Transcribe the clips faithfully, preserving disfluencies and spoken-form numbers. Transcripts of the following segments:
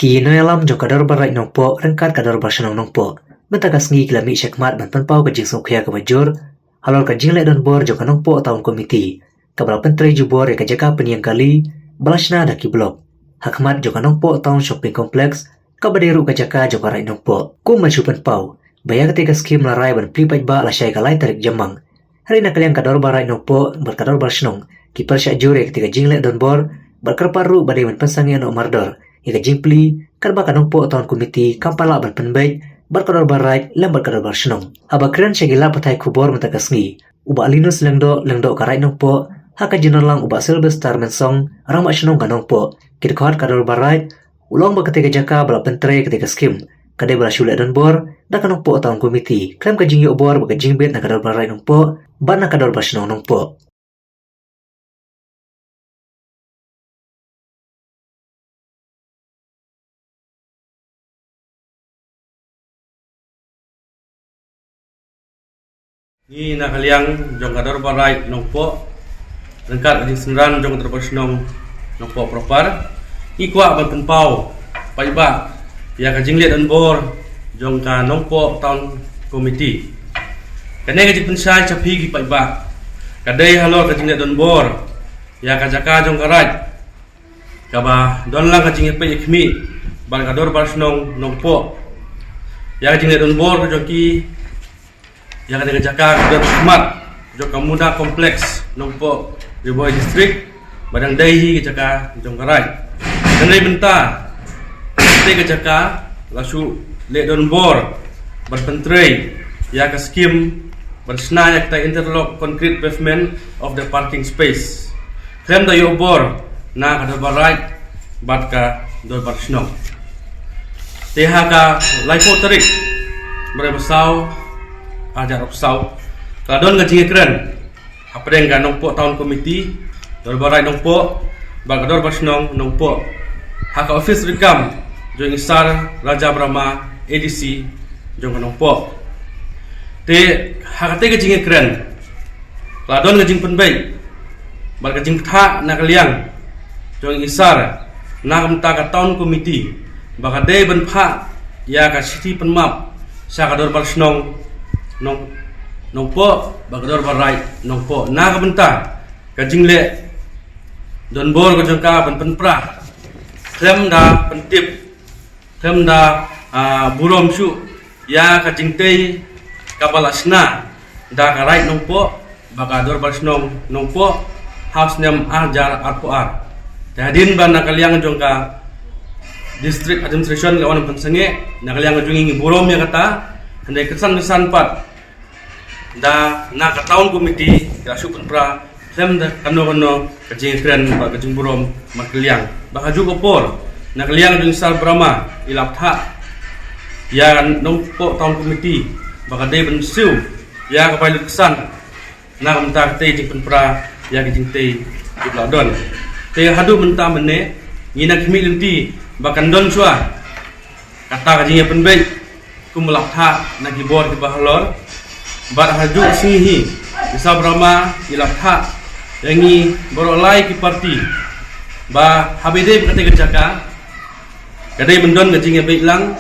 Ki nongïalam jong ka Dorbar Raid Nongpoh ryngkat ka Dorbar Shnong Nongpoh mynta ka sngi ki la mih shakhmat ban pynpaw ka jingsngewkhia kaba jur halor ka jingleh donbor jong ka Nongpoh Town Committee, kaba la pyntrei jubor ïa ka jaka pynïeng kali ba la shna da ki block hakhmat jong ka Nongpoh Town Shopping Complex, kaba dei ruh ka jaka jong ka Raid Nongpoh. Kum ban shu pynpaw ba ïa katei ka skhim la rai ban plie paidbah lashai ka lai tarik Jymmang. Hynrei na ka liang ka Dorbar Raid Nongpoh bad ka Dorbar Shnong ki pyrshah jur ïa katei ka jingleh donbor bad kyrpad ruh ba dei ban pynsangeh noh mardor ïa ka jingplie, katba ka Nongpoh Town Committee kam pat lah ban pynbeit bad ka Dorbar Raid lem bad ka Dorbar Shnong. Haba kren sha ki lad pathai khubor mynta ka sngi, u Bah Linus Lyngdoh, Lyngdoh ka Raid Nongpoh, ha ka jingdon lang u Bah Sylvester Mynsong, Rangbah Shnong ka Nongpoh, ki dkhot ka Dorbar Raid, u la ong ba katei ka jaka ba la pyntrei katei ka skhim ka dei ba la shu leh donbor da ka Nongpoh Town Committee khlem ka jingïoh bor bad ka jingbit na ka Dorbar Raid Nongpoh bad na ka Dorbar Shnong Nongpoh. Ngi na ka liang jong ka Dorbar Raid Nongpoh ryngkat ka jingsynran jong ka Dorbar Shnong Nongpoh proper, ngi kwah ban pynpaw paidbah ïa ka jingleh donbor jong ka Nongpoh Town Committee. Kane ka jingpynshai sha phi ki paidbah ka dei halor ka jingleh donbor ïa ka jaka jong ka Raid, kaba don lang ka jingïapeit ïakhmih bad ka Dorbar Shnong Nongpoh ïa ka jingleh donbor ka jong ki ïa kane ka jaka ka don khmat jong ka Muda Complex Nongpoh, Ri Bhoi District, ba dang dei hi ka jaka jong ka Raid. Hynrei mynta katei ka jaka la shu leh donbor ban pyntrei ïa ka skhim ban shna ïa katei interlock concrete pavement of the parking space khlem da ïoh bor na ka Dorbar Raid bad ka Dorbar Shnong. Te ha ka laiphew tarik bnai ba saw, arhajar arphew saw, ka la don ka jingïakren hapdeng ka Nongpoh Town Committee, Dorbar Raid Nongpoh bad ka Dorbar Shnong Nongpoh ha ka ophis treikam jong i Sir Raja Brahma, A D C jong ka Nongpoh. Te ha katei ka jingïakren ka la don ka jingpynbeit bad ka jingpynthah na ka liang jong i Sir na ka bynta ka Town Committee ba ka dei ban phah ïa ka shithi pynmap sha ka Dorbar Shnong Nong, Nongpoh bad ka Dorbar Raid Nongpoh na ka bynta ka jingleh donbor ka jong ka ban pynpra khlem da pyntip, khlem da, ah, burom shuh ïa ka jingtei kaba la shna da ka Raid Nongpoh bad ka Dorbar Shnong Nongpoh ha u snem arhajar arphew ar. Te hadien ba na ka liang jong ka District Administration ka wan pynsangeh, na ka liang jong ngi ngi burom ïa kata, hynrei kynsan kynsan pat da na ka Town Committee ka la shu pynpra khlem da kano kano ka jingkren bad ka jingburom markylliang. Bad ha kajuh ka por na ka liang jong i Sir Brahma i la phah ïa Nongpoh Town Committee ba ka dei ban siew ïa ka bai lut ksan na ka bynta katei jingpynpra ïa ka jingtei kaba la don. Te haduh mynta mynne ngi nang khmih lynti ba kan don shuwa kata ka jingïapynbeit kumba la phah na ki bor kiba halor. Bad ha kajuh ka sngi hi i Sir Brahma i la phah ïa ngi baroh lai ki parti ba haba ïadei bad katei ka jaka ka dei ban don ka jingïabeit lang,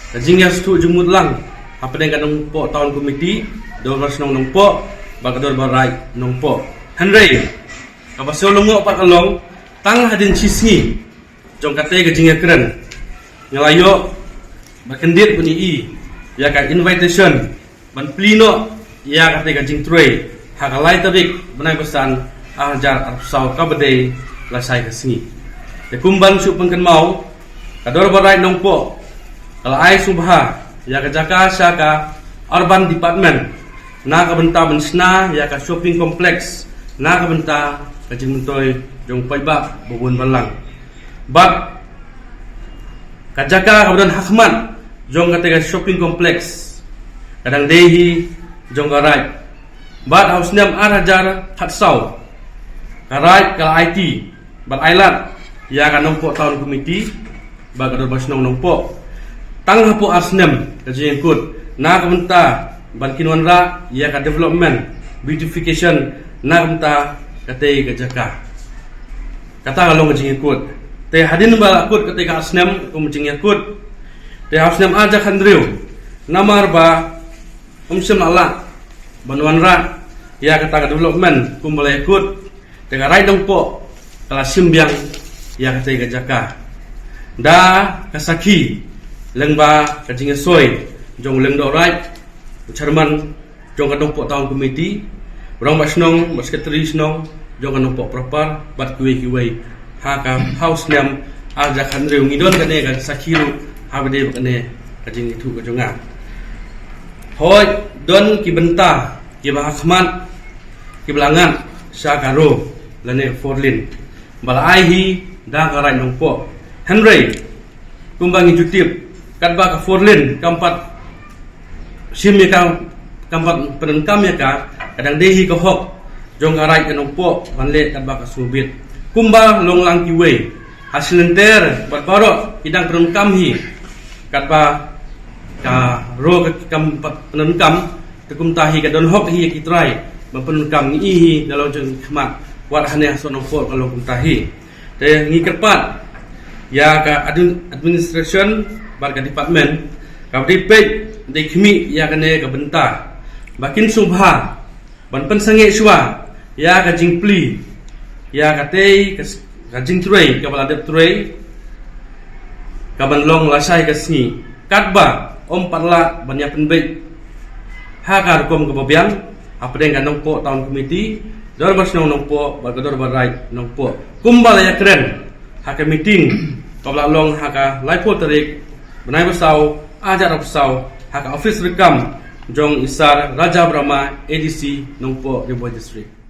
ka jingïasngewthuh jingmut lang hapdeng ka Nongpoh Town Committee, Dorbar Shnong Nongpoh bad ka Dorbar Raid Nongpoh. Hynrei kaba sngewlyngngoh pat ka long, tang hadien shi sngi jong katei ka jingïakren nga la ïoh ba kyndit ban ïohi ïa ka invitation ban plie noh ïa katei ka jingtrei ha ka lai tarik bnai ba san arhajar arphew saw kaba dei lashai ka sngi. Te kum ban shu pynkynmaw, ka Dorbar Raid Nongpoh ka la ai sngewbha ïa ka jaka sha ka Urban Department na ka bynta ban shna ïa ka shopping complex na ka bynta ka jingmyntoi jong paidbah ba bun balang. Bad ka jaka kaba don hakhmat jong katei ka shopping complex ka dang dei hi jong ka Raid. Bad ha u snem arhajar khatsaw ka Raid ka la aiti bad ailad ïa ka Nongpoh Town Committee bad ka Dorbar Shnong Nongpoh tang hapoh ar snem ka jingïakut na ka bynta ban kin wanrah ïa ka development, beautification na ka bynta katei ka jaka. Kata ka long ka jingïakut. Te hadien ba la kut kata ka snem kum jingïakut, te ha u snem ar hajar khathynriew, namar ba ym shym la lah ban wanrah ïa kata ka development kum ba la ïakut, te ka Raid Nongpoh ka la shim biang ïa kata ka jaka. Da ka sakhi lyngba ka jingïasoi jong u Lyngdoh Raid, u chairman jong ka Nongpoh Town Committee, u rangbah shnong, bad secretary shnong jong ka Nongpoh proper, bad kiwei kiwei. Ha ka phew snem ar hajar khathynriew ngi don kane ka sakhi ruh ha ba dei ba kane ka jingïathuh ka jong nga. Hooid, don ki bynta kiba ha khmat kiba la ngat sha ka road lane ka four lane ba la ai hi da ka Raid Nongpoh. Hynrei kumba ngi ju tip, katba ka four lane kam pat shim ïa ka, kam pat pyndonkam ïa ka, ka dang dei hi ka hok jong ka Raid ka Nongpoh ban leh katba ka sngewbit. Kumba long lang kiwei ha shilynter bad baroh ki dang pyndonkam hi, katba ka road ka kam pat pyndonkam, te kumta hi ka don hok hi ïa ki trai ban pyndonkam. Ngi i hi na long jong khmat, wat hangne ha Sohra Nongpoh ka long kumta hi. Te ngi kyrpad ïa ka admin-, administration bad ka department, ka dei peit, dei khmih ïa kane ka bynta, ba kin sngewbha ban pynsangeh shuwa ïa ka jingplie ïa katei ka s-, ka jingtrei kaba la dep trei, kaban long lashai ka sngi, katba ym pat lah ban ïa pynbeit ha ka rukom kaba biang hapdeng ka Nongpoh Town Committee, Dorbar Shnong Nongpoh bad ka Dorbar Raid Nongpoh, kumba la ïakren ha ka meeting kaba la long ha ka laiphew tarik bnai ba saw, ar hajar arphew saw, ha ka office ryngkat jong i Sir Raja Brahma, A D C Nongpoh, Ri Bhoi District.